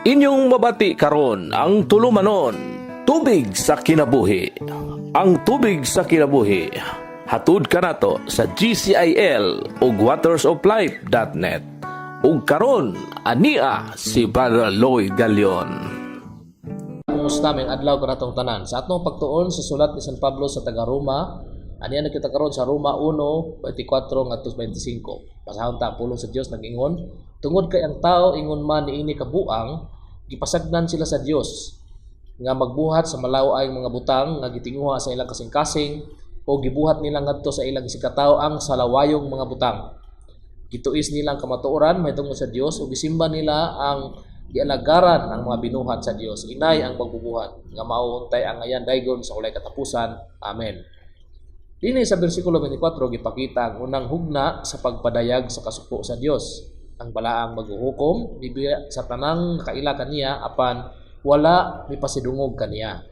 Inyong mabati karon ang tulumanon, Tubig sa Kinabuhi. Ang Tubig sa Kinabuhi, hatud kanato sa GCIL ug watersoflife.net. Ug karon ania si Brother Lloyd Galion. Kumusta, maayong adlaw kanatong tanan. Sa atong pagtuon sa sulat ni San Pablo sa taga Roma, aniya na kita karon sa Roma 1:24 ngadto 25. Basahon ta ang pulong sa Dios. Nag-ingon, "Tungod kay ang tao ingon man niini kabuang, gipasagnan sila sa Dios nga magbuhat sa malaw-ay mga butang nga gitinguha sa ilang kasing-kasing o gibuhat nila ngadto sa ilang isigkatawo ang salawayong mga butang. Gituis nila ang kamatuoran mahitungod sa Dios ug gisimba nila ang gialagaran ang mga binuhat sa Dios. Inay ang magbubuhat nga mao untay angayan daygon sa walay katapusan. Amen." Dinhi sa bersikulo 24, gipakita ang unang hugna sa pagpadayag sa kasuko sa Dios. Ang balaang maghuhukom mibiya sa tanang nakaila kaniya apan wala mipasidungog kaniya.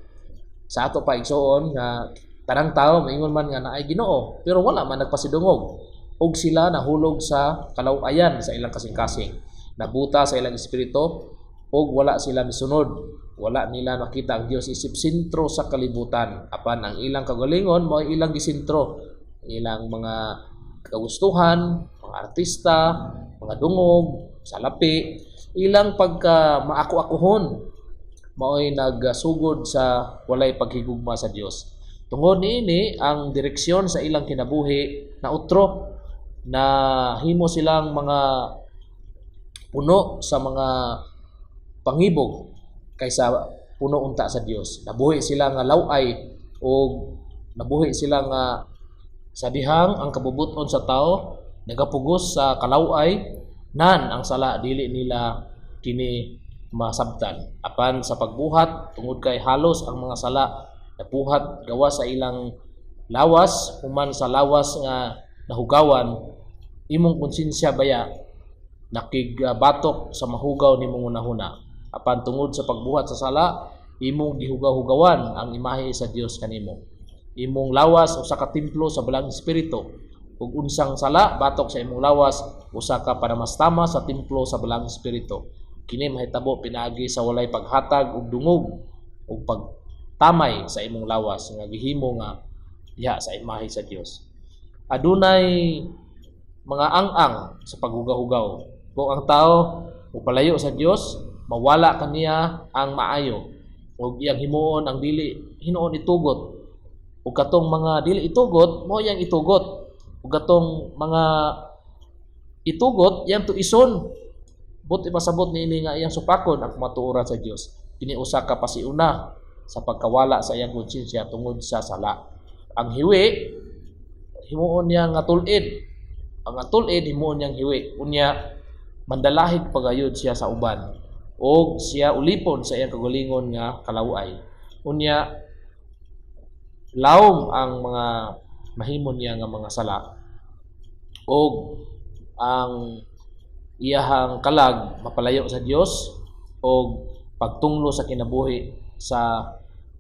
Sa ato pa, igsoon, nga tanang tao maingon man nga naay Ginoo, pero wala man nagpasidungog ug sila nahulog sa kalaw-ayan sa ilang kasing-kasing. Nabuta sa ilang espiritu ug wala sila misunod. Wala nila nakita ang Dios isip sentro sa kalibutan, apan ang ilang kagalingon mao ilang gisentro, ang ilang mga kagustuhan, mga artista, mga dungog, salapi, ilang pagka maako-akohon mao'y nagsugod sa walay paghigugma sa Dios. Tungod niini, ang direksyon sa ilang kinabuhi na utro na himo silang mga puno sa mga pangibog kaysa puno unta sa Dios. Nabuhi sila nga laway o nabuhi sila nga sa dihang ang kabubuton sa tao nagapugos sa kalaway nan ang sala, dili nila kini masabtan. Apan sa pagbuhat, tungod kay halos ang mga sala nabuhat gawas sa ilang lawas, human sa lawas nga nahugawan, imong konsensya baya nakigbatok sa mahugaw nimong hunahuna. Apan tungod sa pagbuhat sa sala, imong gihugaw-hugawan ang imahe sa Dios kanimo. Imong lawas usa ka templo sa Balaang Espiritu ug unsang sala batok sa imong lawas usa ka panamastama sa templo sa Balaang Espiritu. Kini mahitabo pinaagi sa walay paghatag og dungog ug pagtamay sa imong lawas nga gihimo nga diha sa imahe sa Dios. Adunay mga ang-ang sa paghugaw-hugaw. Kung ang tao mopalayo sa Dios, mawala kaniya ang maayo ug iyang himuon ang dili hinuon itugot, ug katong mga dili itugot mao iyang itugot, ug katong mga itugot iyang tuison. But ipasabot niini nga iyang supakon ang kamatuoran sa Dios. Kini usa ka pasiuna sa pagkawala sa iyang konsensya tungod sa sala. Ang hiwi himuon niya nga tul-id, ang tul-id himuon niyang hiwi. Unya mandalahig pagayod siya sa uban og siya ulipon sa iyang kagalingon nga kalaway. Unya lawom ang mga mahimo niya nga mga sala og ang iyahang kalag mapalayo sa Dios og pagtunglo sa kinabuhi sa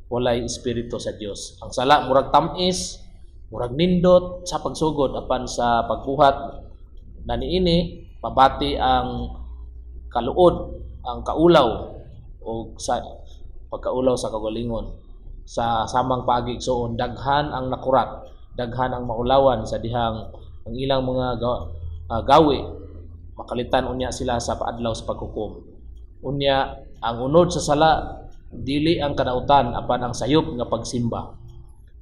walay espiritu sa Dios. Ang sala murag tam-is, murag nindot sa pagsugod, apan sa pagbuhat na niini mabati ang kaluod, ang kaulaw o sa pagkaulaw sa kagalingon. Sa samang paagi, igsoon, daghan ang nakurat, daghan ang maulawan sa dihang ang ilang mga gawi makalitan unya sila sa paadlaw sa paghukom. Unya ang unod sa sala dili ang kadautan apan ang sayop nga pagsimba.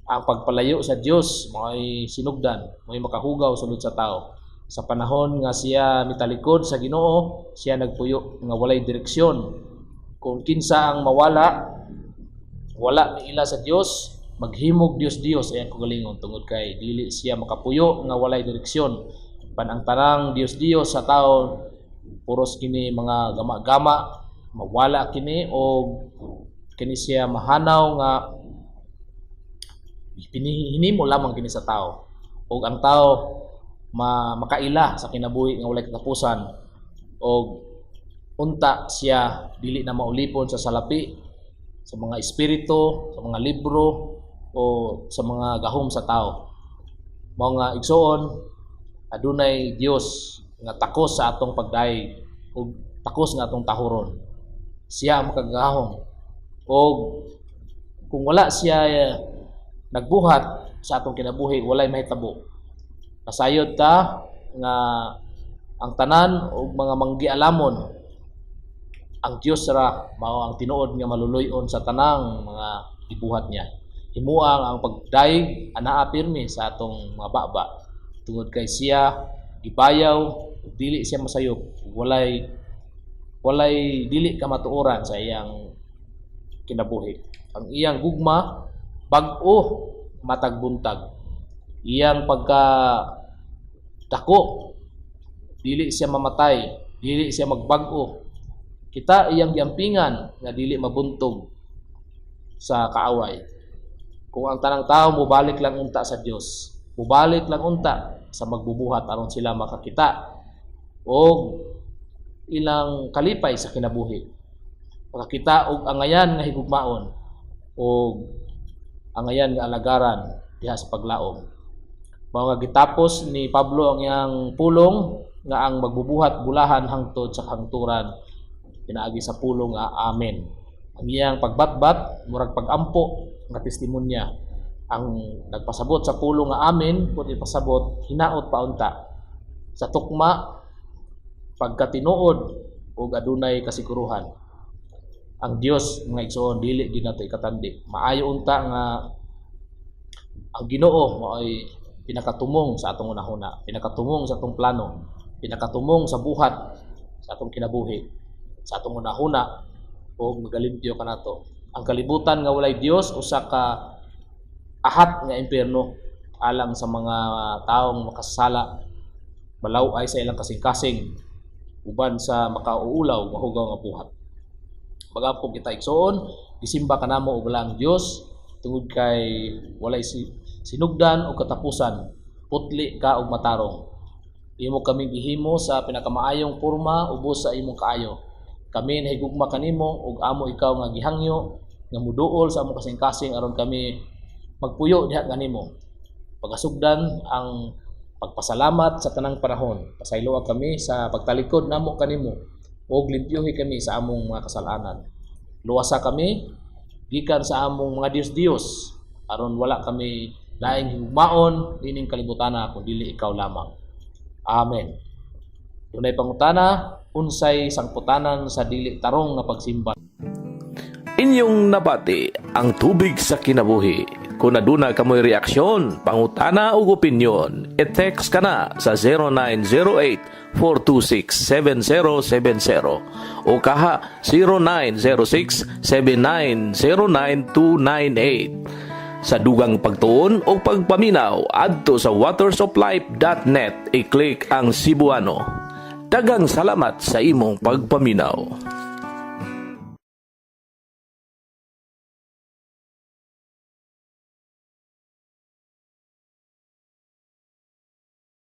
Ang pagpalayo sa Dios mao'y sinugdan, mao'y makahugaw sulod sa tao. Sa panahon nga siya mitalikod sa Ginoo, siya nagpuyo nga walay direksyon. Kung kinsa ang mawala, wala miila sa Dios, maghimog Dios Dios ay ang kagalingon tungod kay dili siya makapuyo nga walay direksyon. Pan ang tanang Dios Dios sa tao puros kini mga gama-gama, mawala kini o kini siya mahanaw nga hinimo lamang kini sa tao. Ug ang tao makaila sa kinabuhi nga walay katapusan og unta siya dili na maulipon sa salapi, sa mga espiritu, sa mga libro o sa mga gahom sa tao. Mao nga, igsoon, adunay Dios nga takos sa atong pagdayeg ug takos nga atong tahuron. Siya ang makagagahom. O kung wala siya nagbuhat sa atong kinabuhi, walay mahitabo. Nasayod ta nga ang tanan og mga manggialamon, ang Dios ra mao ang tinuod nga maluluy-on sa tanang mga gibuhat niya. Himuang ang pagdayeg anaa pirmi sa atong mga baba tungod kay siya gibayaw ug dili siya masayop ug walay dili kamatuoran sa iyang kinabuhi. Ang iyang gugma bag-o matag buntag. Iyang pagka dako, dili siya mamatay, dili siya magbag-o. Kita iyang giampingan nga dili mabuntog sa kaaway. Kung ang tanang tao mobalik lang unta sa Dios, mobalik lang unta sa magbubuhat aron sila makakita og ilang kalipay sa kinabuhi. Makakita og angayan nga higugmaon og angayan nga alagaran diha sa paglaom. Mao nga gitapos ni Pablo ang iyang pulong nga ang magbubuhat bulahan hangtod sa kahangturan pinaagi sa pulong nga "Amen." Ang iyang pagbatbat murag pagampo nga testimonya. Ang nagpasabot sa pulong nga "Amen" kung ipasabot hinaot pa unta sa tukma pagkatinuod ug adunay kasiguruhan. Ang Dios, mga igsoon, dili gyud nato ikatandi. Maayo unta nga ang Ginoo mao'y pinakatumong sa atong hunahuna, pinakatumong sa atong plano, pinakatumong sa buhat sa atong kinabuhi, sa atong hunahuna ug magalimpyo kanato. Ang kalibutan nga walay Dios usa ka ahat nga impierno alang sa mga taong makasala, malaw-ay sa ilang kasing-kasing uban sa makauulaw, mahugaw nga buhat. Magampo kita, igsoon. Gisimba kanamo og ang Dios tungod kay walay sinugdan o katapusan. Putli ka og matarong. Imo kami gihimo sa pinakamaayong porma ubos sa imong kaayo. Kami nahigugma kanimo ug amo ikaw nga gihangyo nga muduol sa among kasing-kasing aron kami magpuyo diha kanimo. Pagasugdan ang pagpasalamat sa tanang panahon. Pasayloa kami sa pagtalikod namo kanimo ug limpyuhi kami sa among mga kasalanan. Luwasa kami gikan sa among mga diyos-diyos aron wala kami laing higugmaon niining kalibutana kun dili ikaw lamang. Amen. Dunay pangutana, unsay sangputanan sa dili tarong nga pagsimba? Inyong nabati ang Tubig sa Kinabuhi. Kung aduna kamoy reaksyon, pangutana ug opinyon, i-text ka na sa 0908-426-7070 o kaha 0906-7909298. Sa dugang pagtuon o pagpaminaw, adto sa watersoflife.net, i-click ang Cebuano. Daghang salamat sa imong pagpaminaw.